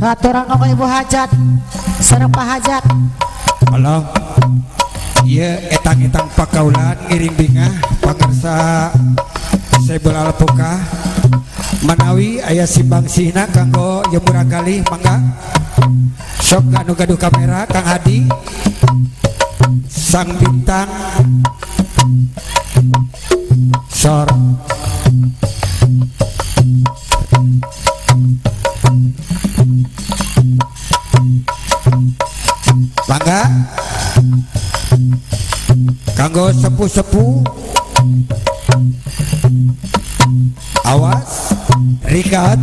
Aturan ka Ibu Hajat sareng Pak Hajat. Halo. Ieu etang-etang pakaulan ngiring bingah pangersa Saibul Alpukah manawi aya simbang sihna kanggo jemuran galih mangga. Sok anu gaduh kamera Kang Hadi sang bintang sor. Mangga kanggo sepuh-sepuh awas rikat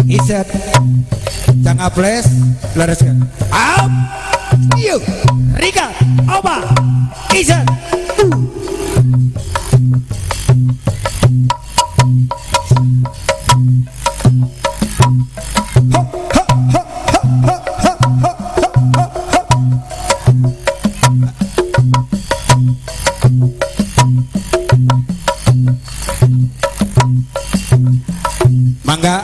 iset jangan flash lereskeun up yuk rikat oba iset. Mangga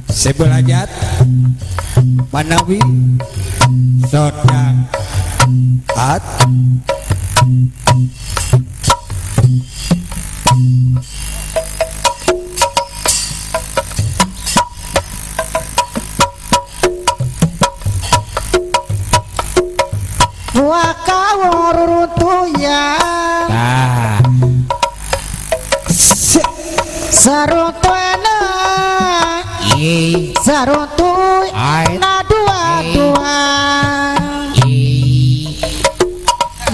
Saibul Hajat manawi sodang at Nah. Saruntuena saruntuy na dua dua.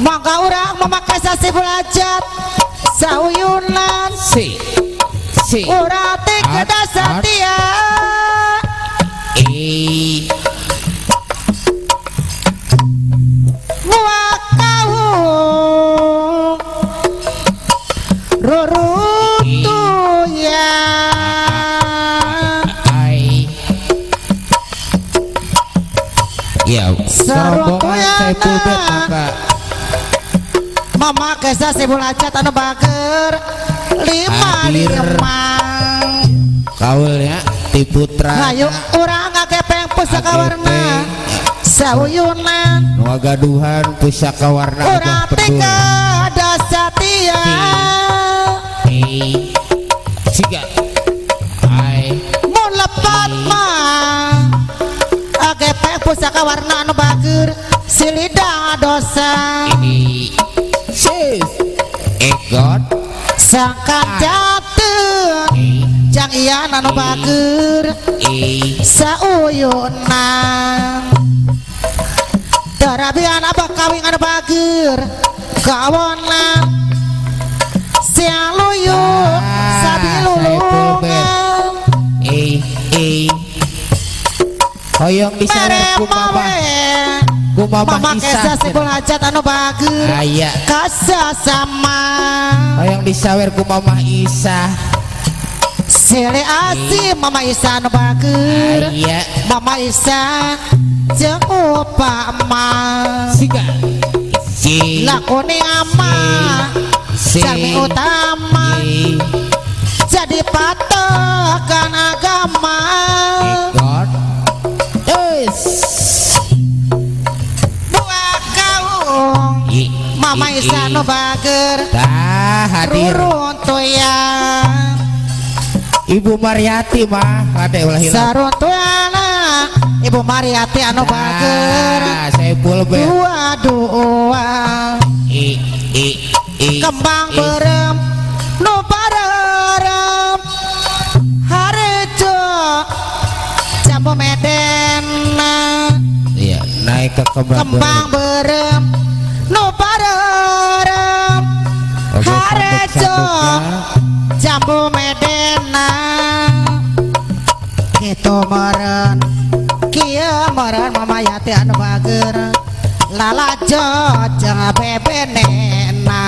Mangga urang memakai Saibul Hajat sauyunan si si urang teh kedah satia. Ya, serombongan Saipul Bet maka mama kesa Saibul Hajat anu bager 55 kaulnya ti putra. Hayu urang ngagepeng pusaka warna sauyunan nu gaduhan pusaka warna urang teh kada satia. Siga ai mun lepat mah agepeng pusaka warna anu bager silida dosa. Sis ekot sangkan jatuh jang ian anu bager sauyunan darabian abah kawin anu bager kawonan sialuyu sabilulungan. Hoyong disawer ku mama ku mama Isah Saibul Hajat anu bager aya kasasama. Hoyong disawer ku mama Isah sele asih mama Isah anu bager aya mama Isah jeung upama siga si lakoni ama jalmi utama jadi patokan agama. Dua kaung mama Isah nu bager tah hadir ruruntuyan Ibu Mariati mah kade ulah hilang saruntuana Ibu Mariati anu bager Saipul Bet dua dua kembang berem nu barerem harejo jambu medena. Iya naik ke kembang berem nu barerem harejo jambu medena. Kitu meureun kieu meureun mama Yati anu bager lalajo jeung bebenena.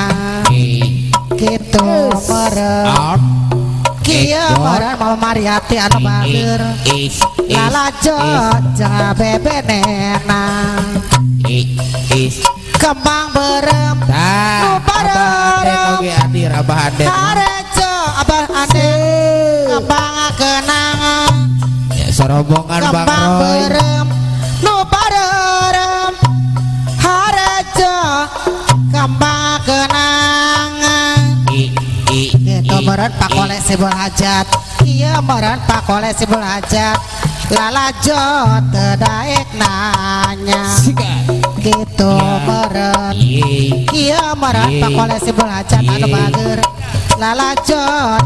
Kitu meureun kieu meureun mama Mariati anu bager lalajo jeung bebenena. Kembang berem nu barerem harejo Abah ane kembang kenangan ya, serombongan Bang Roy berem nu barerem harejo kembang kenangan gitu meureun pakoleh sibul hajat ieu meureun pakoleh sibul hajat lalajo teu daek nanya gitu meureun ieu meureun pakoleh sibul hajat anu bager lalajo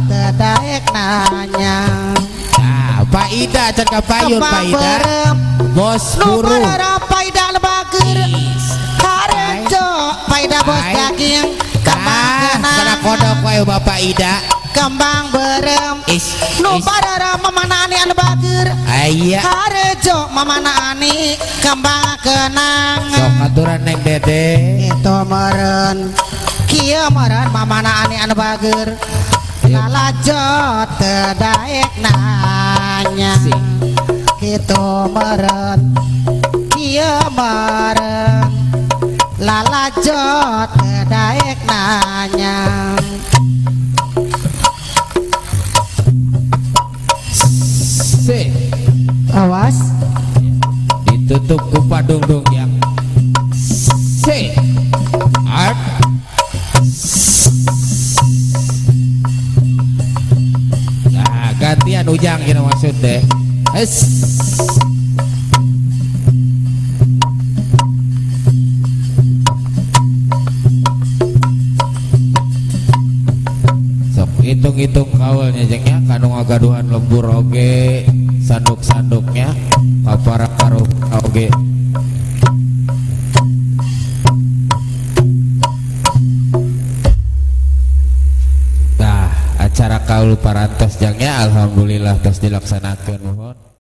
teu daek nanya. Nah, Pak Ida can ka payun Pak Ida bos buruh Pak Ida anu bager harejo Pak Ida bos daging kembang kana kodok wae Bapak Ida kembang berem nu barerem mamana ani anu bager aya harejo mamana ani kembang kenangan sok aturan Neng Dede itu meureun kieu meureun mamana ani anu bager lalajo teu daek nanya kitu meureun kieu meureun lalajo teu daek nanya. Awas ditutup ku padungdung yang C art. Nah, gantian ujang kira maksud deh. Es. Sok hitung-hitung kawalnya jengnya kanu ngagaduhan lembur oge sanduk-sanduknya kapara karo oge. Nah, acara kaul parantos jangnya alhamdulillah tos dilaksanakeun nuhun.